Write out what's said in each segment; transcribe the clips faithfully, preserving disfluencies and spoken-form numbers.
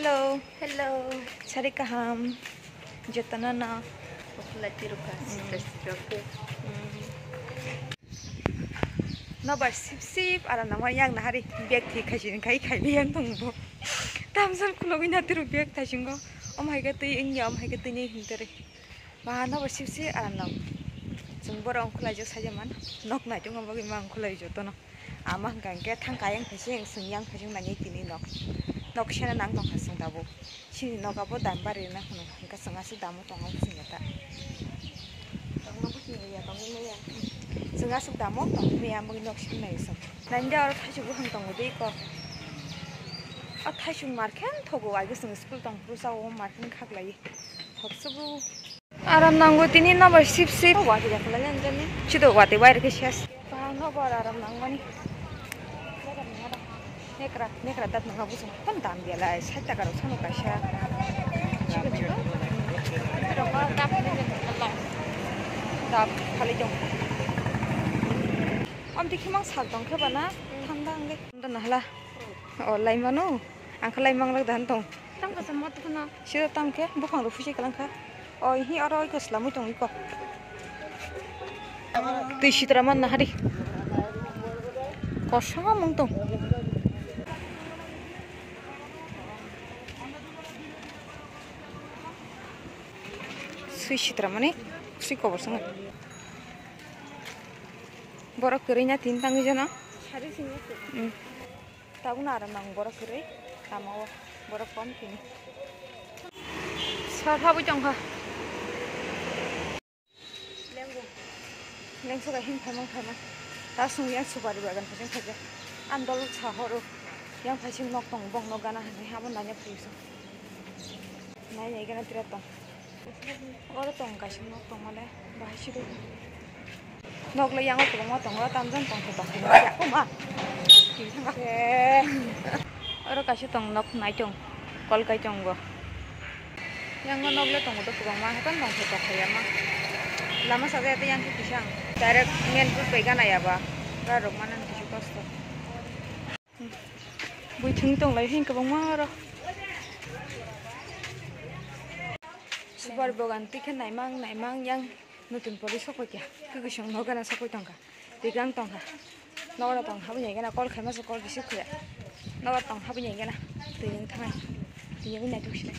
Hello. Hello. Sari kaham. Jotono no. Okhla tiruka. Mm. Sita sita ke. Mm. Nobar sip sip aram nangma yang nahari bag thi khaisini khai khai yang tongbo. Tamsal khulogwi na tiru bag thaisingo. Om hai khe twi wngya, om hai khe twi ni hintere. Ba nobar sip sip aram nang. Chwng borok ongkhulai jak sajaman. Nok naitung bagwi ma ongkhulai jotono. Ama hwnkha hwnkhe thang kayang phaising, swng yang phaising nangya tini nok. Nok sena nang tongkha swng tabuk. Chini nok abo dam bari rwna hwnwi hwnkhe chwng aswk damo tongo bwswng ya ta. Chwng aswk damo tongwi maya amogwi nok simi nai swng. Nainda oro thaisuk buphang tongo dei kok. O thaisuk markhe thogo, age chwng school tongphuru sa o markhe khaklaiwi. Thopsugo. Aram nango tini nobar sip sip. Wati da kala jan jani. Chido wati wire ke ses. Ba nobar aram nangmani. Nekra, nekra dat nanga busung. Kon dam dia lai, sait taka rok sano kaisa. Dap khali jong. Om dikhi mang sal tong khe bana. Thanda angge. Thanda nahla. O lai mano. Ang khe lai manglak dan tong. Tang kasa mot khna. Sida tang khe buphang rok phusi kalang kha. O hi oro iko slamwi tong iko. Twi sitra man nahari. Kosong mung tong. Swi sitra mani swi kobor song. Borok kwrwi na tin tangwi jana. Sari sini. Hmm. Tabuk na aram nang borok kwrwi lama o borok kom tini. Sal phabwi tongkha. Lengso bai hin phaimang phaimang. Ta sung yang supari bagan phaising phaikha. An dol sa horo. Yang phaising nok tong bong nok gana hinwi abo nanya phaising. Nai nai gana tira tong. Oro tong kaisa nok tongmale bahai siro. Nok le yango kwbangma tongo, tamjani tongthok tongthok ya. Oma. Twi thangka. Eh. Oro kaisa tong nok nai tong. Kol kai tongo. Yango nok le tongo to kwbangma, hapan tongthok tongthok ya ma. Lama sajai ate yang kisa ang. Direct main road bai gana ya ba. Ga rok mana kisa kosto. Buithung tonglai hin kwbangma oro. Super bogan tikhe naimang naimang yang nutun pori sokoi kya. Kwkwisong nogana sokoi tongkha. Tigang tongkha. Nogara tong habwi nai gana call khaima se call receive khuya. Nogara tong habwi nai gana. Twi wng thangai. Twi wng nai duk sinai.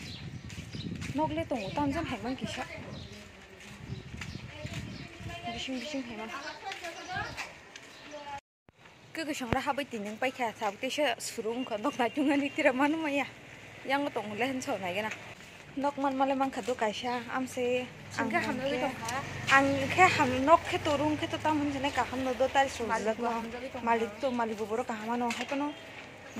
Nok le tongo tamjani hai mang kisa. Bising bising hai mang. Kwkwisong ra habwi tini wng paikha, tabuk teisa suru wngkha, nok naitung ani tira manu maya. Yang tongo le hinso nai gana. Nok man male mankha do kaisa, amse ang Singkhe hamjagwi khe, tongkha. Ang khe ham nok khe to room khe to tam hinjene kaham no do tai sujak Malikbo no. Hamjagwi tongkha. Malik to, malik bo borok kaham ano, hai kono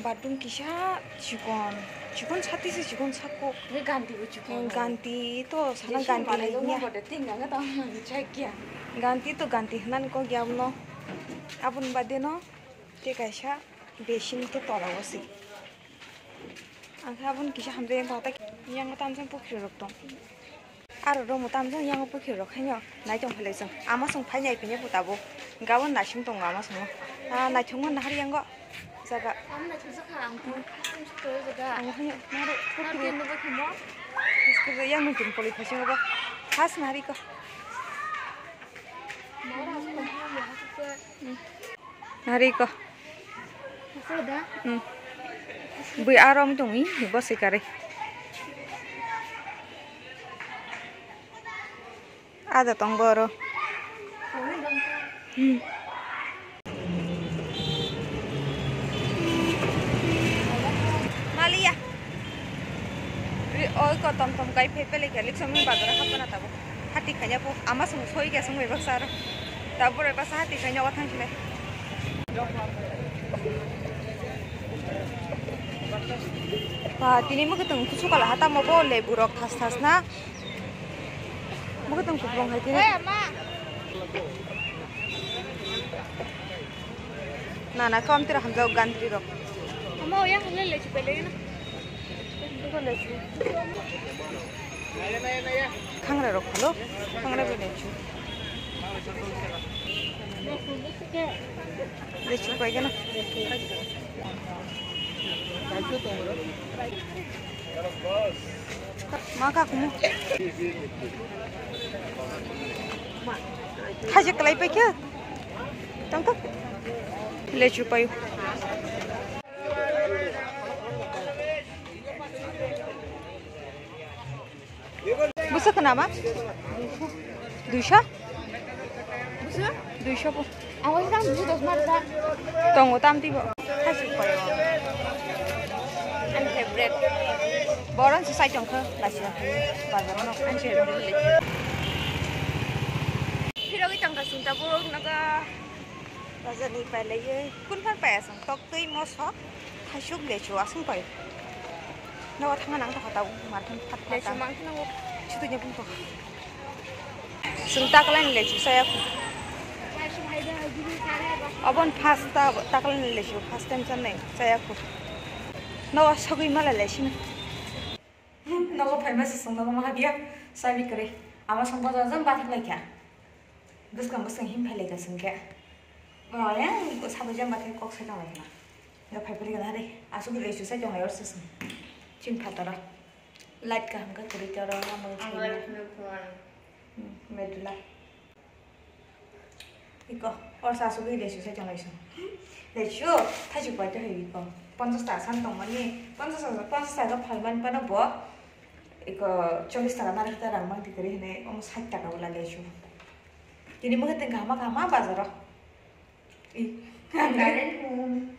bathroom kisa chikon, chikon sati se chikon sako. Nge ganti bo chikon. Ganti to sana Jesu ganti malai hai do niya. Mo bote ting ganga tong mani chai kya. Ganti to ganti hinani kok ya no. Aboni bade no te kaisa basin te tola o se. Ang khe aboni kisa hamjai wng tong, tei yang tamjani pukhri rok tong. Aro romo tamjani yang pukhri rok haino nai tong philai chwng. Ama chwng phai nai phine bo tabuk. Gabon naising tongo ama chwngno. Ah, naithok ma nahar yango. Jaga. Ang naithok jakha ang tong. Ang tong jaga. Ang haino nahar pukhri. Nahar yang nutun poli phai chwng bo. Has nahar iko. Nahar iko. Hmm. Bui aro wng tongwi, bo se karwi. Ada tong bo oro. Hmm. Maliya. Ri-, oi ko tom tom kai phai pele khe, liksom ni bazar hapna tabuk. Hati khanya po, ama song soi khe song bai baksa aro. Tabuk bai baksa hati khanya o thang sile. Ba, tini mwkhwtwng kusu kala ha tamo bo lebu rok thas thas na. Mwkhwtwng kuplung hai tini. Nana kom tira hamjao gantri rok. Ama oya hale lechu pele na. Iko lechu. Khangra rok khalo. Khangra bai lechu. Lechu pai gana. Kaisa tongo. Ma ka kumu. Thaje kalai pai khe. Tang ka. Lechu pai. Busa kana ma? Duisha? Duisha po. Ang wajah kan duisha dos mar da. Tongo tam tibo. Khasik payo. Ani favorite. Boron se sai tongkha. Lasia. Bazar no. Ani favorite. Phirogwi tongkha sinta borok naga. Bazar ni pailaiye. Kun phan paya sang. Tok twi moso. Thaisuk lechu aswng pai. Nogo thangna nang tokha tabuk, mar thang phat phat Lechu tang. Mang kheno. Chutui ni bung tokha. Chwng taklai ni lechu chaya khu. Obon first ta, taklai ni lechu first time chanai chaya khu. Nogo sogwi mala lechina. Nogo phaima se chwng nogo maha biya sabi kwrwi. Ama song bojo jang bathik lai kha. Bwskang bwskang him phai lai kha chwng khe. Ayang sabai jang bathik kok sai tong lai kha. Nga phai phai kha hari. Asuk lechu sai tong lai or se chwng. Chini phataro. Light kaham khe kwrwi tei oro lama Ang light no phuar. Medula. Iko, or sa asugwi lechu sai tong lai song. Lechu, thaisuk pai tong iko. Ponchas taka san tong mani, ponchas taka, ponchas taka phal man pano bo. Iko, chollis taka nari khe ta rang mang tikari hine, omo sait taka wala lechu. Tini mukhe teng kahama kahama bazaro. I, Direct phone.